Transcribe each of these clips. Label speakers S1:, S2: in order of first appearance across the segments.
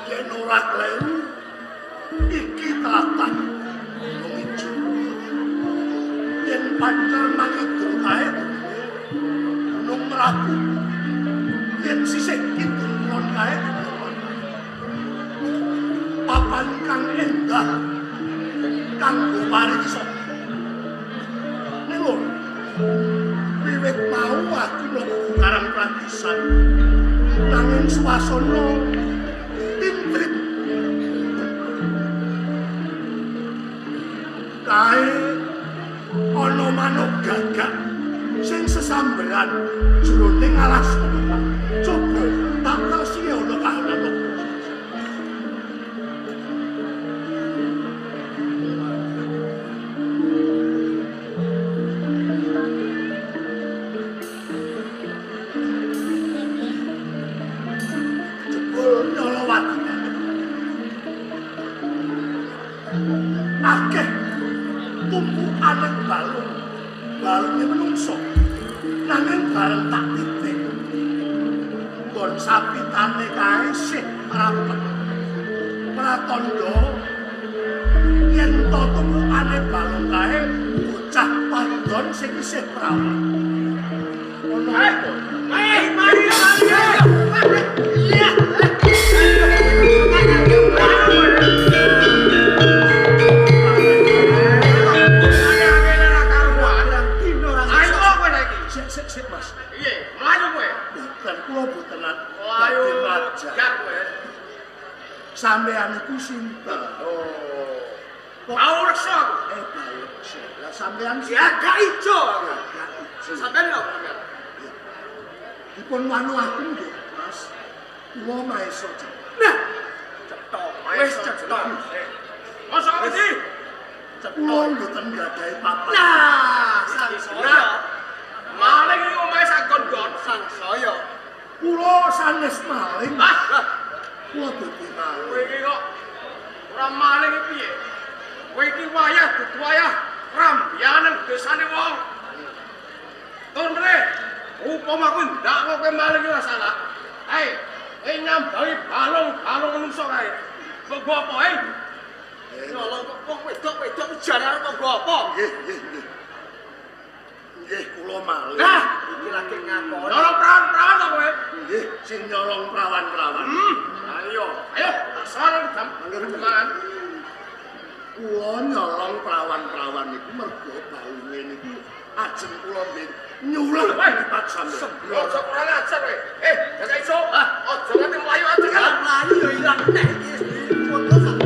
S1: Yen ora kleru iki tlatah Gunung Ijo. Yen pancer mangidul kae Gunung Merapi. Yen sisih kidul kulon kae Gunung Merapi. Papan kang endah kanggo pariksa. Ning lur, wiwit mau aku mlebu Karang Pratisan nanging swasana tintrim. Kae ana manuk gagak sing sesamberan jroning alas. Coba tak telsi ana kahanan apa. Jebul Nyolowati. Akeh tumpukane balung, balunge menungso. Nanging bareng tak titik. Nggon sapitane kae sih rapet. Pratandha yen to tumpukane balung kae bocah wadon sing isih prawan. Ono apa?
S2: Eh, mari mari. Iya.
S1: Sik sik sik Mas.
S2: Piye? Mlayu kowe.
S1: Mboten kula mboten
S2: Mlayu
S1: badhe
S2: gak kowe.
S1: Sampeyan iku sinten?
S2: Oh. Bau reksa aku.
S1: Baleksa. Lah sampeyan
S2: Gagak ijo aku.
S1: Gagak ijo.
S2: Sampeyan lho sampeyan.
S1: Dipun wanuaken nggih, Mas. Kula maesa jeneng.
S2: Nah, cetha. Wis cetha. Mosok apa sih?
S1: Kula mboten nggadahi papan.
S2: Nah, sangsaya. Maling iki omahe sak gon-gon sangsaya.
S1: Kula sanes maling.
S2: Ah,
S1: Kula dadi maling.
S2: kowe iki kok ora maling iki piye? Kowe iki wayah dudu wayah rambiyan nang desane wong. Tur meneh. Upama aku ndakwa kowe maling iki ora salah. Hei, kowe nyambangi balung-balung menungso kae. Mbok go apa, hei? Nyolong kok wong wedok-wedok jare arep nggo apa?
S1: Nggih, nggih, nggih. Nggih, kula maling.
S2: Nah, iki lagi ngakoni. Nyolong prawan-prawan to kowe?
S1: Nggih, sing nyolong prawan-prawan.
S2: Ayo, ayo, tak sono jam mangan.
S1: Kula nyolong prawan-prawan niku mergo balunge niku ajeng kula nggih nyulah mripat sampeyan.
S2: Aja kurang ajar kowe. Eh, gak iso. Ah, aja nganti mlayu aja kan. Mlayu ya ilang neh iki wis difoto sak.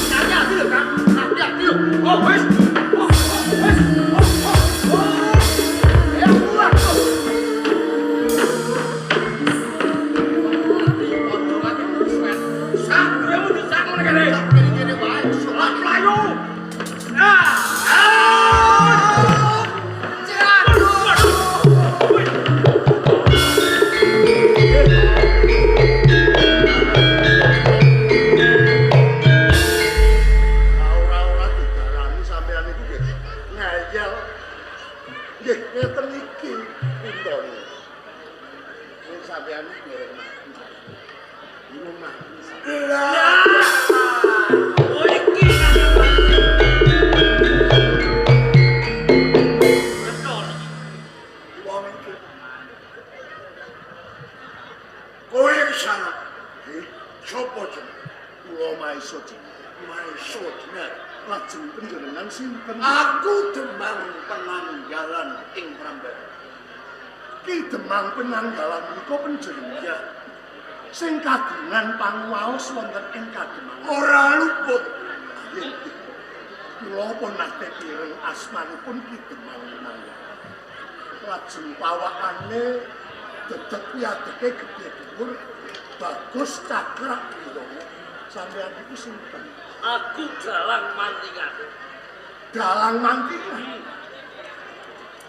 S2: Hati-hati lho, Kang. Hati-hati lho. Oh, wis. Oh, wis. Oh, oh, oh. Ya, pulang kok. Aja nganti kesuwen. Sak duwemu disak ngene kene. Sak kene-kene wae. Mlayu. Ah.
S1: Ora-ora didarani sampeyan niku nggih ngeyel. Nggih ngeten iki pintone. Ning sampeyan iki nderek mati. Niku mati.
S2: Oh, iki.
S1: Wong iki. Kowe sana. Nggih, sapa jenenge? Kula Maesa jenenge. Maesa jenenge. Lajeng panjenengan sinten?
S3: Aku Demang Penanggalan ing Prambanan.
S1: Ki Demang Penanggalan menika panjenengan sing kagungan panguwaos wonten ing Kademangan.
S3: Ora luput.
S1: Nggih. Kula pun nate pireng asmanipun Ki Demang Penanggalan. Lajeng pawakane dedeg piadege gedhe dhuwur bagus cakrak wirono. Sampeyan iku sinten?
S4: Aku dalang mantingan.
S1: Dalang mantingan.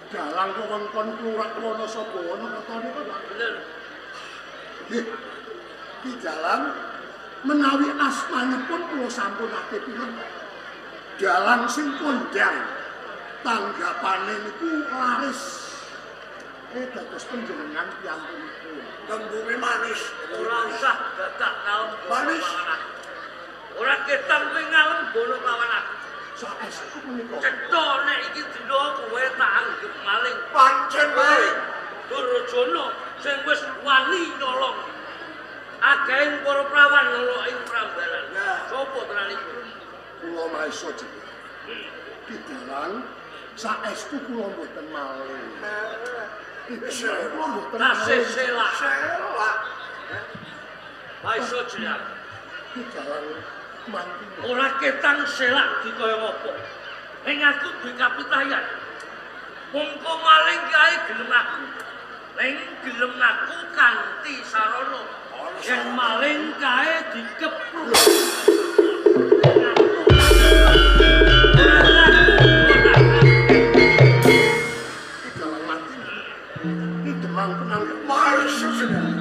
S1: Dalang wewengkon Klurak Wonosobo Wonokerto niku Pak.
S4: Bener.
S1: Nggih. Ki dalang menawi asmanipun kula sampun nate pireng. Dalang sing kondang tanggapane niku laris. Dados panjenengan piyantunipun.
S3: Tembunge manis.
S4: Ora usah dadak ngalem
S3: manis.
S4: Ora ketang kowe ngalem bono lawan aku.
S1: Saestu menika.
S4: Cetha nek iki dina kowe tak anggep maling.
S3: Pancen maling.
S4: Durjana sing wis wani nyolong. Akehing para prawan nyolong ing Prambanan. Sopo tenan iku?
S1: Kula maesa jeneng. Ki dalang saestu kula mboten maling. Kula mboten
S4: tasih selak.
S3: Selak.
S4: Maesa jeneng.
S1: Ki dalang manti.
S4: Ora ketang selak dikaya apa. Ning aku duwe kapitayan. Mongko maling kae gelem aku. Ning gelem aku kanthi sarana. Yen maling kae dikepruk.
S1: Ki dalang manti. Ki demang penanggal
S3: maesa jeneng.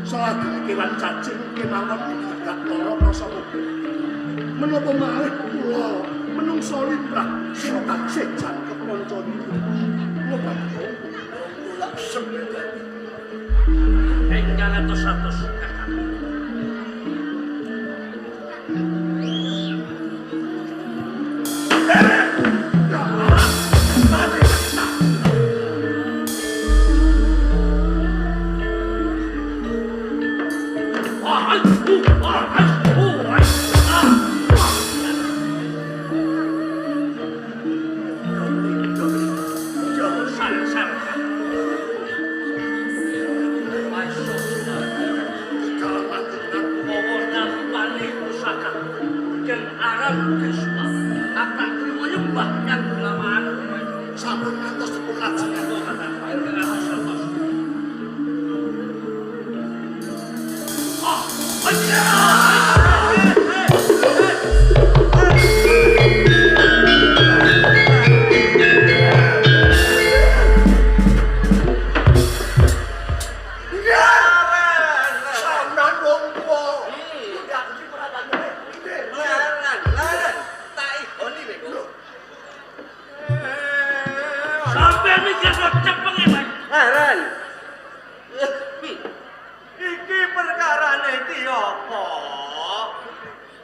S1: Salah kewan cacing kemawon digadak lara rasa mobil. Menapa malih kula menungsa limrah sing taksih jangkep manca niku. Kula badhe
S3: kula semene.
S4: Ingkang atos-atos kakang.
S1: Sampun ngantos dipun lajengaken.
S3: Sampeyan wong tuwa.
S2: Leren, tak ihoni kowe.
S4: Sampeyan mikir kok cepenge, Mas.
S2: Leren. Iki perkarane iki apa?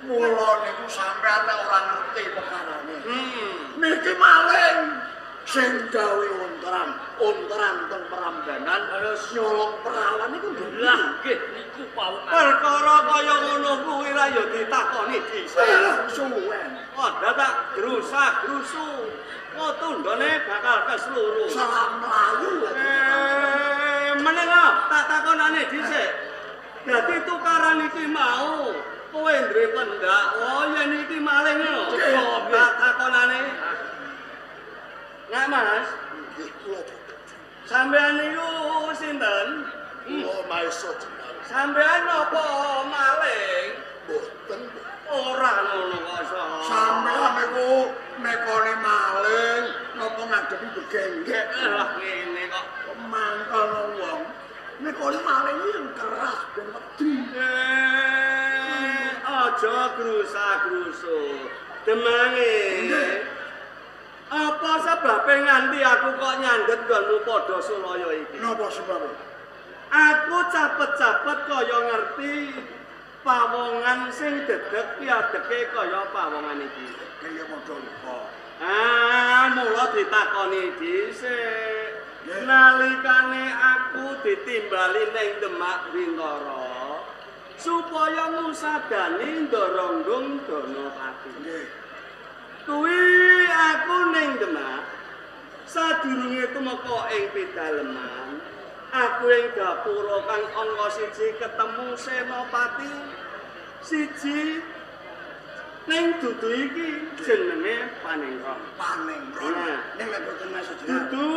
S3: Mula niku sampeyan nek ora ngerti perkarane. Niki maling sing gawe onteran, onteran teng Prambanan nyolong perawan niku nggih.
S4: Lah nggih niku pawongan.
S2: Perkara kaya ngono kuwi ra ya ditakoni dhisik.
S1: Lah suwen.
S2: Ora tak grusa-grusu. Tundone bakal kesluru.
S1: Salah mlayu lagi.
S2: Meneng tak takonane dhisik. Dadi tukaran iki mau kowe duwe pendak, oh yen iki maling lho. Tak takonane. Nek Mas,
S1: Nggih kula.
S2: Sampeyan niku sinten?
S1: Kula maesa jeneng.
S2: Sampeyan napa maling?
S1: Mboten.
S2: Ora ngono kok iso.
S3: Sampeyan niku nekone maling napa ngadepi begenggek.
S2: Lah ngene kok
S3: mangkel wong.
S1: Nekone maling iki keras ben wedi.
S2: Aja grusa-grusu. Demange. Apa sebabe nganti aku kok nyandhet nggonmu padha sulaya iki?
S3: Napa sebabe?
S2: Aku capet-capet kaya ngerti pawongan sing dedeg piadeke kaya pawongan iki.
S3: Kaya padha lupa.
S2: Ah, mula ditakoni dhisik. Nalikane aku ditimbali ning Demak Wintara supaya ngusadani Ndaranggung Danapati.
S3: Nggih.
S2: Kuwi aku ning Demak sadurunge tumeka ing pedaleman, aku ing gapura kang angka siji ketemu Senopati siji ning dudu iki jenenge Panengron.
S3: Panengron.
S2: Nah.
S3: Ning lek boten masuk jeneng.
S2: Dudu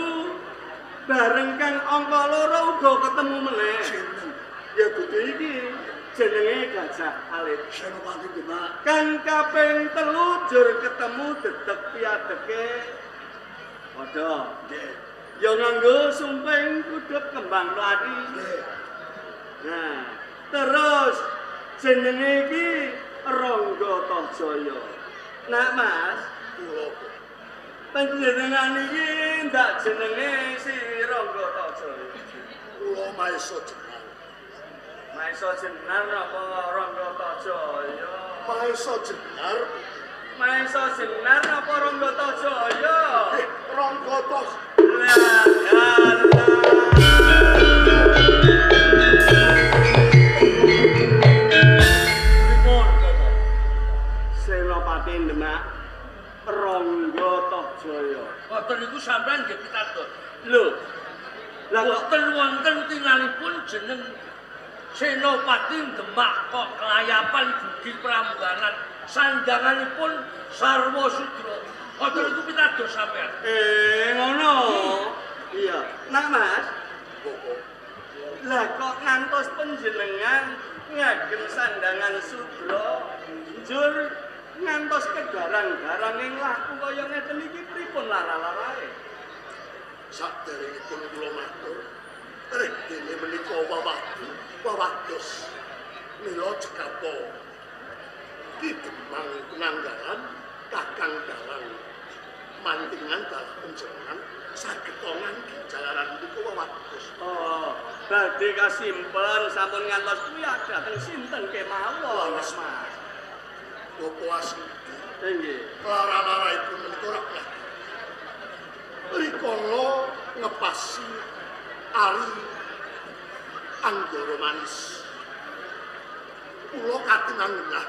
S2: bareng kang angka loro uga ketemu meneh.
S3: Sinten?
S2: Ya dudu iki jenenge Gajah Alit.
S3: Senopati Demak.
S2: Kang kaping telu jur ketemu dedeg piadeke padha.
S3: Nggih.
S2: Ya nganggo sumping kudhep kembang mlati.
S3: Nggih.
S2: Nah, terus jenenge iki Rangga Tohjaya. Nak Mas,
S1: Kula.
S2: Panjenengan iki ndak jenenge si Rangga Taja.
S1: Kula Maesa Jenar.
S2: Maesa Jenar apa Rangga Tajaya?
S1: Maesa Jenar.
S2: Maesa Jenar apa Rangga Tajaya?
S1: Rangga Tajaya.
S2: Lah, lah.
S4: Pripun, Bapak?
S2: Senopati Demak Rangga Tajaya.
S4: Boten niku sampean nggih pitados.
S2: Lho. Lah kok
S4: Boten wonten tingalipun jeneng Senopati Demak kok kelayapan dugi Prambanan sandanganipun Sarwa Sudra. Boten niku pitados sampean.
S2: Ngono. Iya. Nah, Mas.
S1: Bapak.
S2: Lah kok ngantos panjenengan ngagem sandangan sudra njur ngantos kegarang-garang ing laku kaya ngeten iki pripun lara-larae?
S1: Saderengipun kula matur, rih dene menika wawadu, wawados mila cekapo Ki Demang Penanggalan Kakang Dalang mantingan dalah panjenengan saged ngangge jalaran niku wawados.
S2: Oh, badhe kasimpen sampun ngantos kuwi dhateng sinten kemawon,
S1: Mas.
S2: Mas.
S1: Bapak Asmidi,
S2: Nggih.
S1: lara-laraipun menika rak lagi. Rikala ngepasi ari anggara manis. Kula katingan ngenah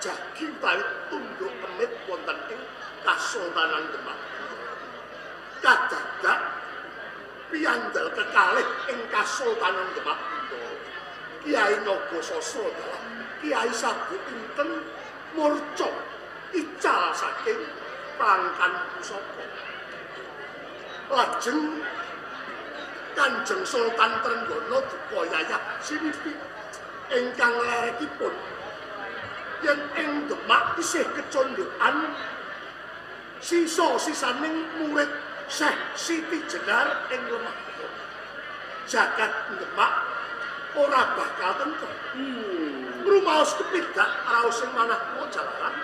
S1: jagi utawi tunduk kemit wonten ing Kasultanan Demak. Kadadak piyandel kekalih ing Kasultanan Demak Bintara. Kiai Nagasasra dalah Kiai Sabuk Inten murca ical saking prangkan pusaka. Lajeng Kanjeng Sultan Trenggana duka yayah sinipi ingkang lerekipun yen ing Demak isih kecondhokan sisa-sisaning murid Syekh Siti Jenar ing lemah. Jagat Demak ora bakal tentrem. Rumaos kepidak raos ing manah kula jalaran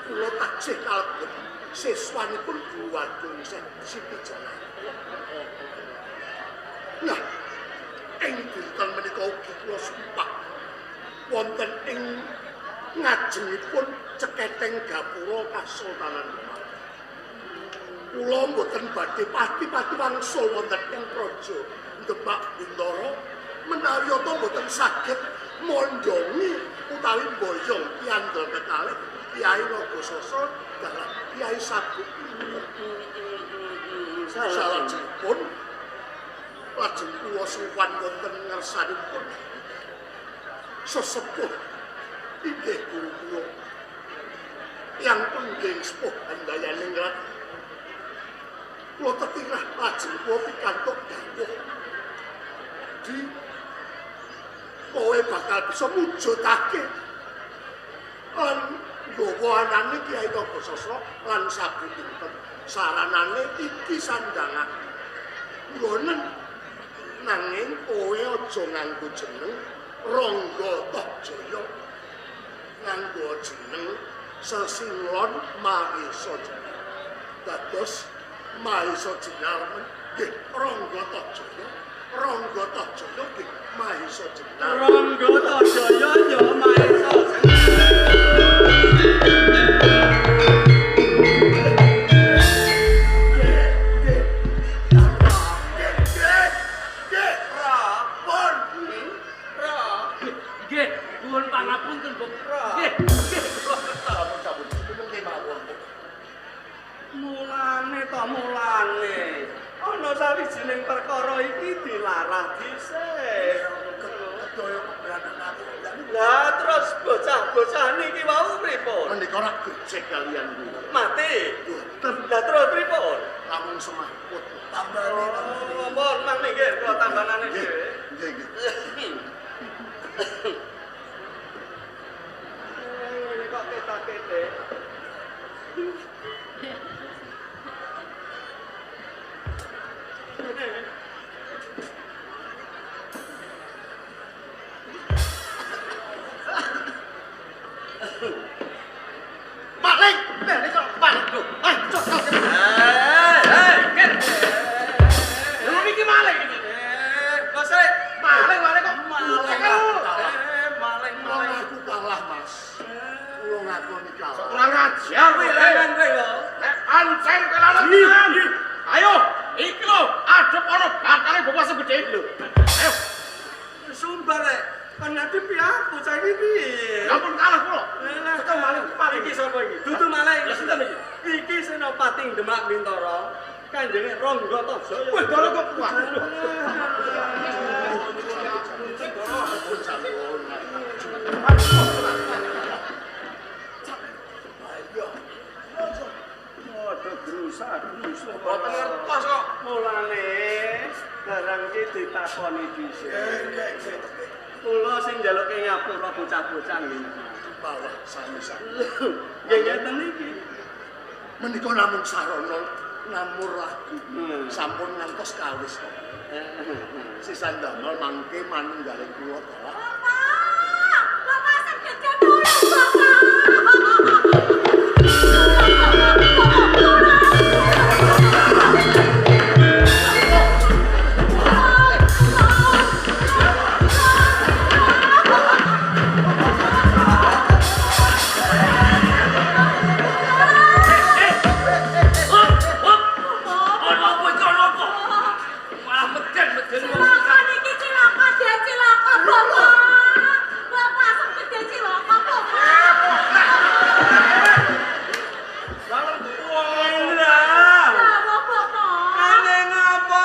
S1: kula taksih kalebet siswanipun Guru Agung Syekh Siti Jenar. Nah, ing dinten menika ugi kula sumpah wonten ing ngajengipun ceketeng gapura Kasultanan Demak. Kula mboten badhe pati-pati wangsul wonten ing praja Demak Bintara menawi ata mboten saged mondhongi utawi mboyong piyandel kekalih Kiai Nagasasra dalah Kiai Sabuk Inten. Salajengipun lajeng kula sowan wonten ngersanipun sesepuh inggih guru kula yang pengging sepuh Handayaningrat. Kula tetirah lajeng kula pikantuk dawuh di kowe bakal bisa mujudake lan nggawa anane Kiai Nagasasra lan Sabuk Inten. Saranane iki sandangan nggonen nanging kowe aja nganggo jeneng Rangga Tohjaya, nganggo jeneng Sesinglon Mahesa Jenar. Dados Mahesa Jenar nggih Rangga Tohjaya, Rangga Tohjaya nggih Mahesa Jenar.
S2: Rangga Tajaya ya Maesa Jenar.
S1: Nggih,
S2: Ra,
S1: pun.
S2: ra.
S4: Nggih, nuwun pangapunten, Bapak. Nggih, nggih, kula kertos.
S3: Sampun-sampun tulung kemawon.
S2: Mulane to mulane. Ana sawijining perkara iki dilarah dhisik.
S3: Kedaya keberatan aku.
S2: Lah terus bocah-bocah niki wau pripun?
S1: Menika rak gejek kalian kula.
S2: Mati.
S1: Boten
S2: Lah terus pripun?
S1: namung semaput.
S3: Tambane tambane.
S2: Oh, ampun, mang minggir kula tambanane
S1: Nggih,
S2: dhewe.
S1: nggih, nggih.
S2: Ini kok ketak-ketik.
S3: Maling! Lah kok maling lho. Ah, cok.
S5: Jangan kowe kok.
S2: Nek pancen kowe lanang tenan. Ayo, iki lho adep ana batale bapak segede lho. Ayo,
S5: Sumpah rek, kon ngadepi aku saiki piye?
S2: ampun kalah kula.
S5: Lah,
S2: Tekan maling maling.
S5: Iki sapa iki? Dudu maling.
S2: Lah sinten iki?
S5: Iki Senopati Demak Bintara. Kanjenge Rangga Tojaya.
S2: Wih, dara kok kuat.
S5: Padha grusa-grusu.
S2: Boten ngertos kok.
S5: Mulane barang iki ditakoni dhisik. Kula sing njaluke ngapura bocah-bocah nggih.
S1: Bawah sami-sami.
S5: Nggih ngeten iki.
S1: Menika namung sarana namur lagu. Sampun ngantos kawis kok. Sisan damel mangke manunggaling kula dalah.
S6: Bapak, Bapak sing gede tolong Bapak.
S4: Hop, hop. Ana apa iki ana apa? Malah meden-meden wong.
S6: Cilaka niki cilaka den cilaka Bapak. Bapak sing gede cilaka Bapak.
S5: Indra.
S6: Ya Allah Bapak.
S5: Kene ngapa?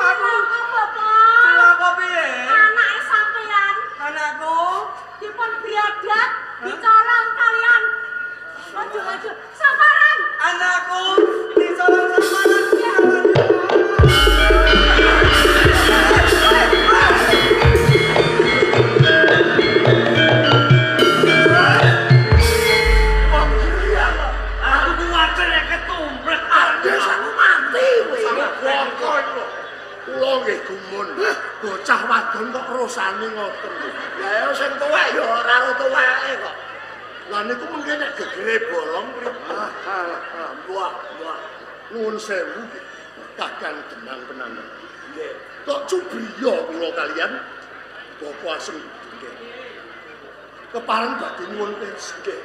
S5: Aduh,
S6: Cilaka Bapak.
S5: cilaka piye?
S6: Anake sampean
S5: Anakku
S6: dipun biadat dicolong kalian. Aduh aduh, sabaran.
S5: anakku dicolong samparan.
S4: Aku kuwatir nek ketumbrek.
S3: Wis aku mati kowe.
S1: Bongko iku lho. Kula nggih gumun. Bocah wadon kok rosane ngoten lho.
S3: Lah ya sing tuwek ya ora ro tuweke kok.
S1: Lah niku mengke nek gegere bolong pripun?
S3: Wah, wah.
S1: Nuwun sewu nggih. Kakang Demang Penangan.
S3: Nggih.
S1: Kok cubriya kula kalian Bapak Asem nggih. Kepareng badhe nyuwun pirsa nggih.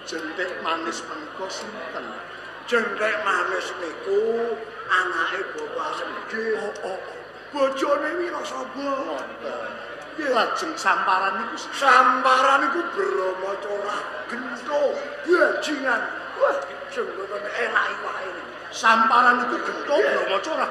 S1: Jentik manis menika sinten?
S3: Jentik manis niku anake Bapak Asem Gede.
S1: Oh, oh, oh.
S3: Bojone Wirasaba.
S1: Ngoten. Lajeng samparan niku
S3: Samparan niku Brahmacora gento bajingan. Wah, sing mboten enak iwake niku.
S1: Samparan niku gento Brahmacora.